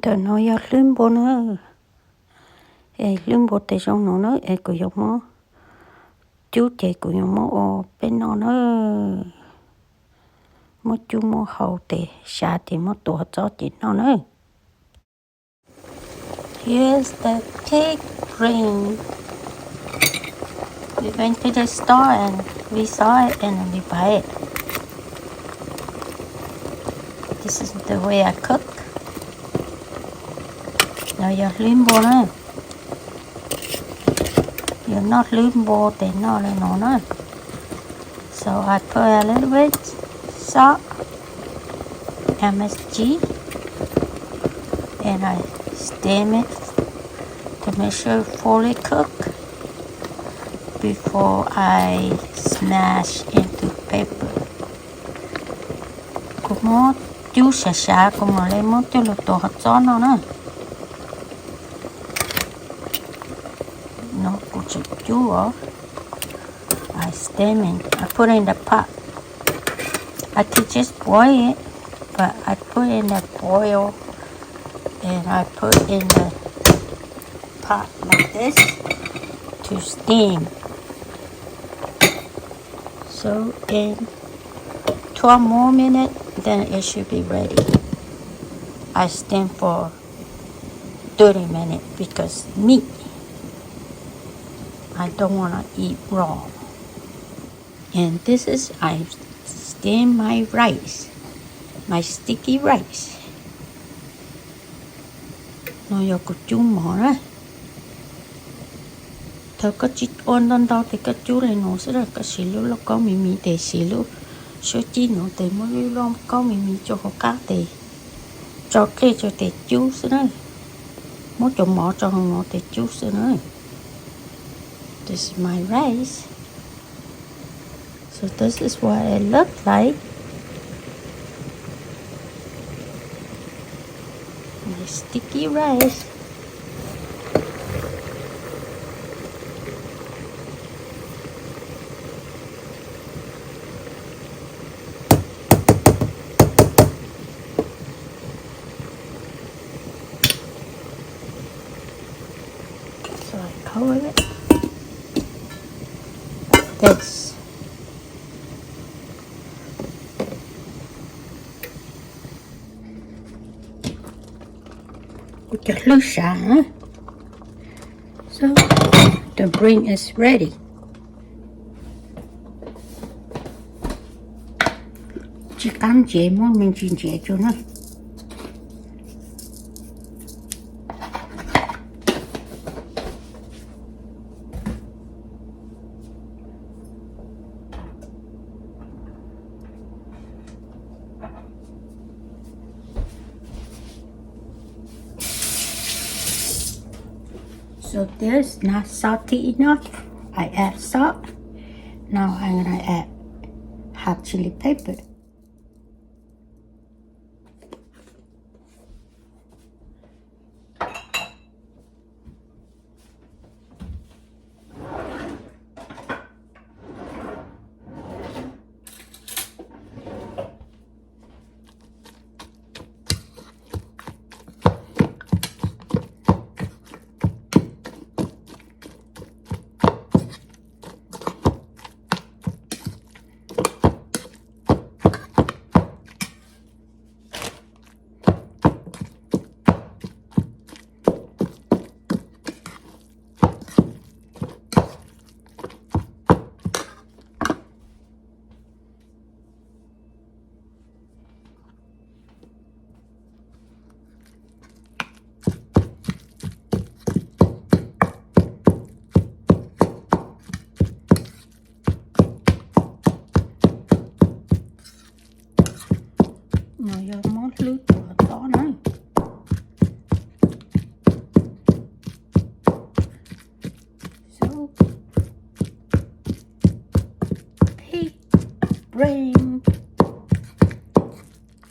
Ntawm no yog hlwb npua na, es hlwb npua tes zoo no na, es kuv yuav muab cub ces kuv yuav muab ua peb noj na, muab cub muab hau tes xyav ces muab tua txob ces noj na. Here's the pig brain. We went to the store and we saw it and we buy it. This is the way I cook. No yog hlwb npua na. Yuav noj hlwb npua tes noj li no na. So I put a little bit salt, M S G, and I steam it to make sure fully cook before I smash into paper. Kuv muab cub sav sav kuv mam li muab coj los tua hov txob no na. No kuv tseem cub os. I steam it. I put in the pot. I could just boil it, but I put in the boil and I put in the pot like this to steam. So in twelve more minutes, then it should be ready. I steam for thirty minutes because meat, I don't want to eat raw. And this is, I steam my rice, my sticky rice. No yog kuv cub mov na. Thaum koj tsis ua ntau ntau ces koj cub li no xwb, koj siv lub lauj kaub me me tes siv lub suab cib no tes muab lub lauj kaub me me tso hauv qab tes tso kiag rau tes cub xwb na. Muab cov mov tso hauv no tes cub xwb na. This is my rice. So this is what it looks like. My sticky rice. So I cover it. This. Kuv cov hlwb sav. So the brain is ready. Tsis qab ntsev, muab me ntsis ntsev tso na. So this not salty enough. I add salt. Now I'm gonna add hot chili pepper. No yog muab hlwb tua tob na. So, pig brain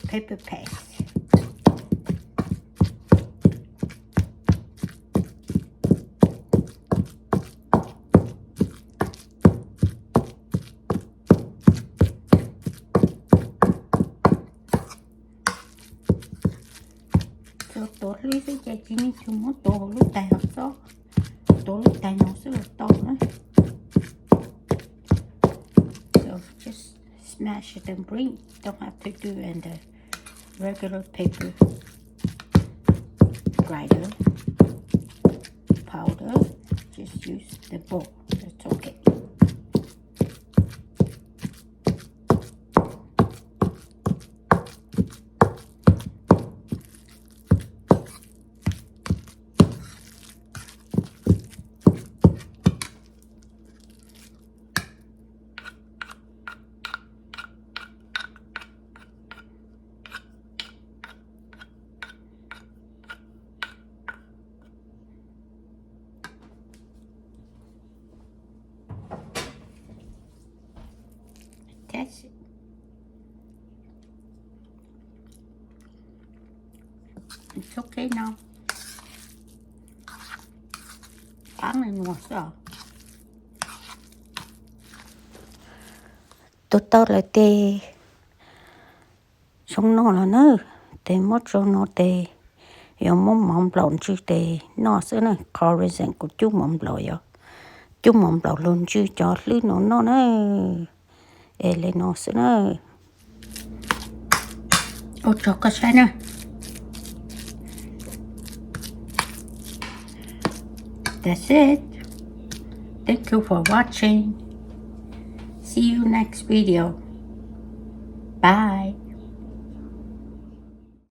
pepper paste. Tuav tuav hlwb xwb ces tsis muaj chaw muab tuav lub tais hauv txob, tuav lub tais no xwb los tau na. So just smash it and bring. Don't have to do in the regular paper grinder powder. Just use the bowl. It's okay. That's it. It's okay now. Qab nws nuav xwb os. Tua tau lawm tes zoo noj los na. Tes muab tso no tes yuav muab mov nplaum ntsw tes noj xwb na. Qhov reason kuv cub mov nplaum yog cub mov nplaum lug ntsw cov hlwb no noj na. Es le no xwb na. Ua tsaug koj saib na. That's it. Thank you for watching. See you next video. Bye.